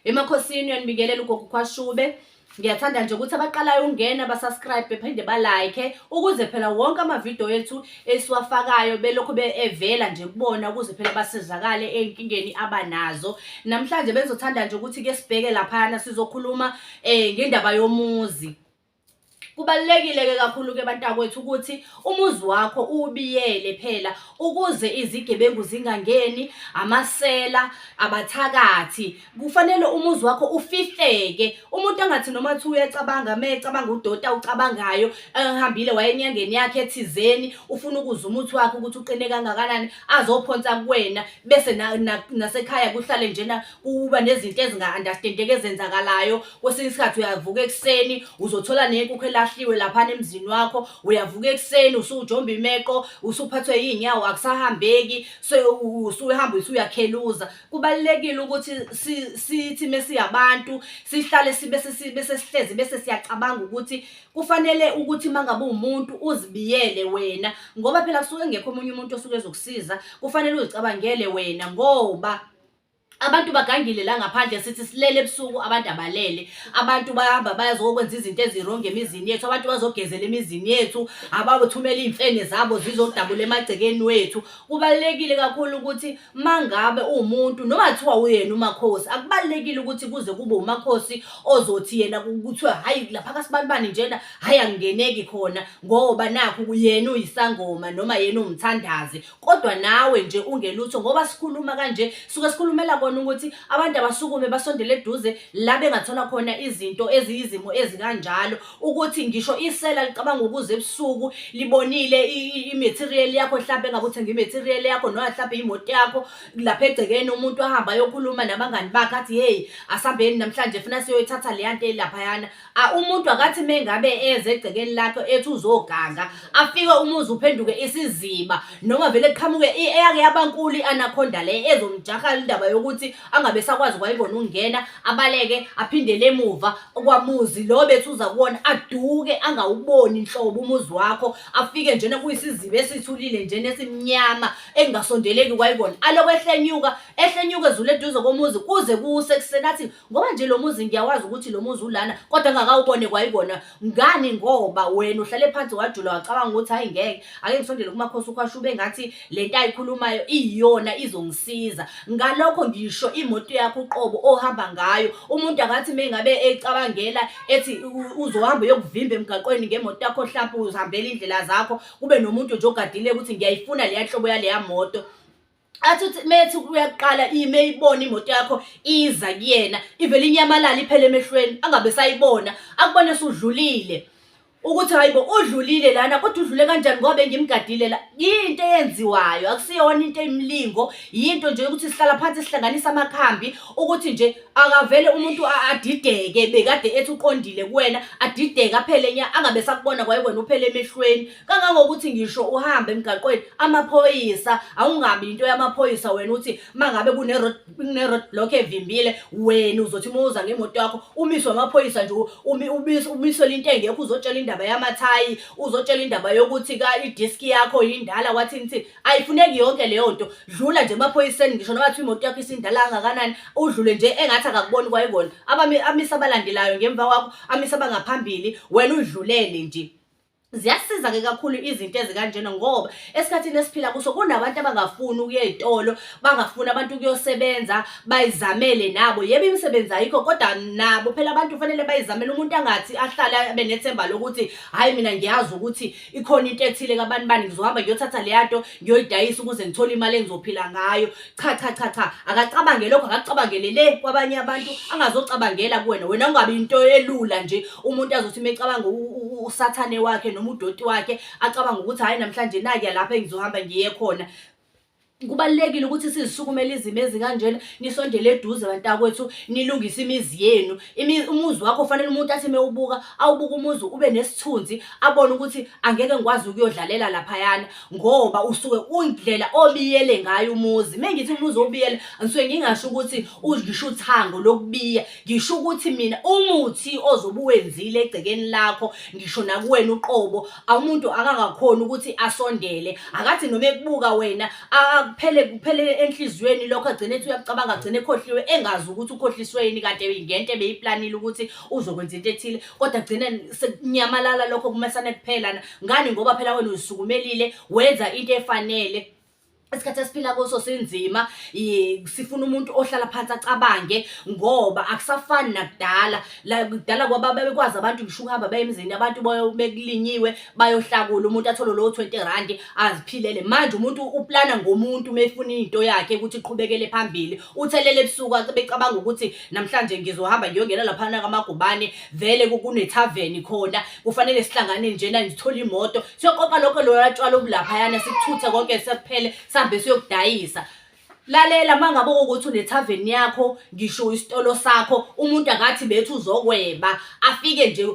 Emakhosini uyanibingelela uGogo Khwashube. Ngiyathanda nje ukuthi abaqalayo ukungena ba-subscribe bephinde ba-like ukuze phela wonke amavidiyo ethu esiwafakayo belokhu evela nje kubona ukuze phela basizakale ey'nkingeni abanazo. Namhlanje bengizothanda nje ukuthi ke sibheke laphayana sizokhuluma ngendaba yomuzi. Kubalulekile-ke kakhulu-ke bantakwethu ukuthi umuzi wakho uwubiyele phela ukuze izigebengu zingangeni, amasela, abathakathi. Kufanele umuzi wakho ufihleke. Umuntu angathi noma kuthiwa uyacabanga, uma ecabanga udoti awucabangayo, ehambile waya enyangeni yakhe ethizeni, ufuna ukuzwa umuthi wakhe ukuthi uqine kangakanani, azophonsa kuwena bese nasekhaya kuhlale njena kuba nezinto ezinga-understandeki ezenzakalayo. Kwesinye isikhathi uyavuka ekuseni uzothola nenkukhu elahliwe laphana emzini wakho, uyavuka ekuseni usujomba imeqo, usuphathwe yiy'nyawo akusahambeki, usuhamba usuyakheluza. Kubalulekile ukuthi sithi mesingabantu sihlale sibe bese sihlezi bese siyacabanga ukuthi kufanele ukuthi uma ngabe uwumuntu uzibiyele wena ngoba phela kusuke kungekho omunye umuntu osuke ezokusiza, kufanele uzicabangele wena ngoba abantu bagangile la ngaphandle. Sithi silele ebusuku abantu abalele, abantu bayahamba bayazokwenza izinto ezi-wrong emizini yethu, abantu bazogezela emizini yethu, abathumela iy'mfene zabo zizodabula emagcekeni wethu. Kubalulekile kakhulu ukuthi uma ngabe uwumuntu noma kuthiwa uyena umakhosi, akubalulekile ukuthi kuze kube umakhosi ozothi yena kuthiwe hhayi lapha kaSibanibani njena hhayi akungeneki khona ngoba nakhu yena uyisangoma noma yena uwumthandazi. Kodwa nawe nje ungelutho ngoba sikhuluma kanje suke sikhulumela kona ukuthi abantu abasukume basondele eduze la bengathola khona izinto eziyizimo ezikanjalo ukuthi ngisho isela licabanga ukuza ebusuku libonile i-material yakho hlampe engabe uthenga i-material yakho noma hlampe imoto yakho lapha egcekeni, umuntu ahamba ayokhuluma nabangani bakhe athi hey, asambeni namhlanje funa siyoyithatha leya nto elaphayana. Umuntu akathi mengabe eze egcekeni lakhe ethi uzoganga, afike umuzi uphenduke isiziba noma vele kuqhamuke eyake yabankulu i-anaconda le ezomjaha indaba yokuthi angabe esakwazi kwayibona ukungena, abaleke aphindele emuva kwamuzi lo bethi uza kuwona, aduke angawuboni nhlobo umuzi wakho, afike njena kuyisiziba esithulile njena esimnyama engasondeleki kwayibona, alokhu ehlenyuka ehlenyuka ezule eduze komuzi kuze kuse ekuseni athi ngoba nje lo muzi ngiyawazi ukuthi lo muzi ulana kodwa ngakawubone kwayikona. Ngani? Ngoba wena uhlale phansi wajula wacabanga ukuthi hayi ngeke ake ngisondele kumakhosi uKhwashube engathi le nto ayikhulumayo iyiyona izongisiza. Ngalokho ngisho imoto yakho uqobo ohamba ngayo, umuntu angathi mengabe ecabangela ethi uzohamba uyokuvimba emgaqweni ngemoto yakho, hlampe uzihambela indlela zakho, kube nomuntu nje ogadile ukuthi ngiyayifuna leya nhlobo yaleya moto. Athi uthi methi uyaqala ime ibona imoto yakho iza kuyena, ivele inyamalale iphele emehlweni, angabe sayibona, akubone sudlulile ukuthi hayibo udlulile lana, kodwa udlule kanjani ngoba bengimgadile la. Yinto eyenziwayo, akusiyona into eyimlingo, yinto nje yokuthi sihlala phansi sihlanganisa amakhambi ukuthi nje akavele umuntu adideke, bekade ethi uqondile kuwena, adideke aphele nya, angabe sakubona kwayekona uphele emehlweni. Kangangokuthi ngisho uhamba emgaqweni amaphoyisa, awungabi into yamaphoyisa wena uthi mangabe kune-road block evimbile wena uzothi uma uza ngemoto yakho umiswe amaphoyisa nje umiswe into engekho, uzotshela indaba yamathayi, uzotshela indaba yokuthi i-disk yakho yindala wathini thini. Ayifuneki yonke leyo nto, dlula nje emaphoyiseni ngisho noma kuthiwa imoto yakho isindala kangakanani, udlule nje engathi akakuboni kwayikona. Amise abalandelayo ngemva kwakho, amise abangaphambili, wena udlulele nje. Ziyasiza-ke kakhulu izinto ezikanjena ngoba esikhathini esiphila kuso kunabantu abangafuni ukuya ey'tolo, bangafuni abantu ukuyosebenza, bayizamele nabo. Yebo, imisebenzi ayikho kodwa nabo phela abantu kufanele bayizamele. Umuntu angathi ahlale abe nethemba lokuthi hhayi mina ngiyazi ukuthi ikhona into ethile kabani bani, ngizohamba ngiyothatha leya nto ngiyoyidayisa ukuze ngithole imali engizophila ngayo. Cha cha cha cha, akacabange lokho, akakucabangele le kwabanye abantu, angazocabangela kuwena. Wena ungabi into elula nje umuntu azothi uma ecabanga usathane wakhe noma udoti wakhe acabanga ukuthi hhayi namhlanje nakuya lapha engizohamba ngiye khona. Kubalulekile ukuthi sizisukumele izimo ezikanjena, nisondele eduze bantakwethu, nilungise imizi yenu. Umuzi wakho kufanele umuntu athi mewubuka, awubuke umuzi ube nesithunzi, abone ukuthi angeke ngikwazi ukuyodlalela laphayana ngoba usuke undlela obiyele ngayo umuzi. Mengithi umuzi obiyele, ngisuke ngingasho ukuthi ngisho uthango lokubiya, ngisho ukuthi mina umuthi ozobe uwenzile egcekeni lakho, ngisho nakuwena uqobo, umuntu akangakhoni ukuthi asondele. Akathi noma ekubuka wena Kuphele kuphele enhliziyweni lokho agcine ethi uyakucabanga agcine ekhohliwe engazi ukuthi ukhohliswe yini kade ngento ebeyiplanile ukuthi uzokwenza into ethile kodwa agcine sekunyamalala lokho kumesane kuphela ngani ngoba phela wena uzisukumelile wenza into efanele. Isikhathi esiphila kuso sinzima, sifuna umuntu ohlala phansi acabange ngoba akusafani nakudala. La kudala kwaba babekwazi abantu ngisho ukuhamba baye emizini abantu bekulinyiwe bayohlakula umuntu athole lowo 20 rand aziphilele. Manje umuntu uplana ngomuntu uma efuna into yakhe ukuthi iqhubekele phambili. Uthelele ebusuku becabanga ukuthi namhlanje ngizohamba ngiyongena laphana kaMagubane vele kunethaveni khona kufanele sihlangane njena ngithole imoto siyoqoqa lokho loya tshwala obulaphayana sikuthuthe konke sekuphele sihambe siyokudayisa. Lalela uma ngabe kuwukuthi unethaveni yakho ngisho isitolo sakho umuntu akathi bethi uzokweba afike nje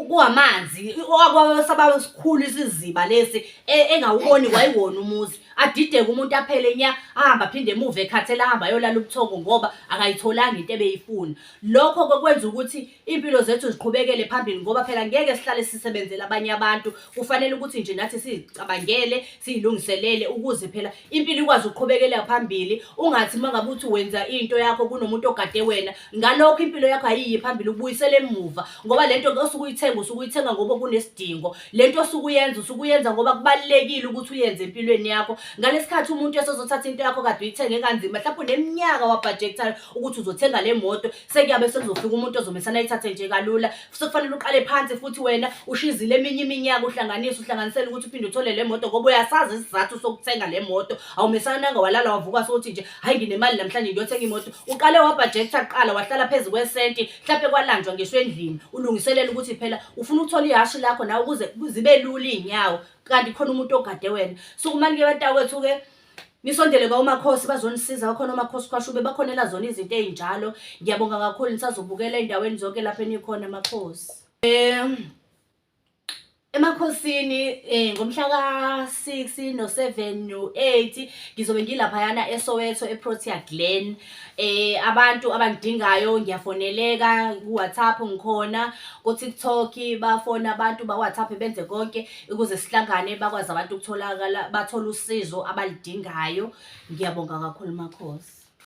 kuwamanzi okwasaba sikhulu isiziba lesi e, engawuboni kwayiwona umuzi adideke umuntu aphele nya ahambe aphinde emuva ekhathele ahambe ayolala ubuthongo ngoba akayitholanga into ebeyifuna. Lokho kokwenza ukuthi Impilo zethu ziqhubekele phambili ngoba phela ngeke sihlale sisebenzela abanye abantu. Kufanele ukuthi nje nathi sizicabangele, siyilungiselele ukuze phela impilo ikwazi ukuqhubekela phambili. Ungathi uma ngabe uthi wenza into yakho kunomuntu ogade wena, ngalokho impilo yakho ayiyi phambili ukubuyisela emuva ngoba le nto osuke uyithenga usuke uyithenga ngoba kunesidingo. Le nto osuke uyenza usuke uyenza ngoba kubalulekile ukuthi uyenze empilweni yakho. Ngalesikhathi umuntu esezothatha into yakho kade uyithenge kanzima, mhlawumbe uneminyaka wabhajekthayo ukuthi uzothenga le moto, sekuyabe sekuzofika umuntu ozomesana ayithathe nje kalula sekufanele uqale phansi futhi wena ushizile eminye iminyaka uhlanganise uhlanganisele ukuthi uphinde uthole le moto ngoba uyasazi isizathu sokuthenga le moto awumesananga walala wavuka sokuthi nje hhayi nginemali namhlanje ngiyothenga imoto uqale wabhajektha kuqala wahlala phezu kwesenti mhlawumpe kwalanjwa ngisho endlini ulungiselela ukuthi phela ufuna ukuthola ihhashi lakho nawe ukuze zibe lula iy'nyawo kanti khona umuntu ogade wena sukumani-ke bantakwethu-ke Nisondele kwa umakhosi bazonisiza bakhona omakhosi kwashube bakhonela zona izinto ezinjalo. Ngiyabonga kakhulu nisazobukela endaweni zonke lapho enikhona makhosi. Emakhosini ngomhla ka-6 no-7 no-8 ngizobe ngilaphayana eSoweto eProtea Glen. Abantu abangidingayo ngiyafoneleka ku-WhatsApp ngikhona, ku-TikTok bafona abantu ba-WhatsApp benze konke. Ukuze sihlangane bakwazi abantu ukutholakala bathole usizo abalidingayo. Ngiyabonga kakhulu makhosi.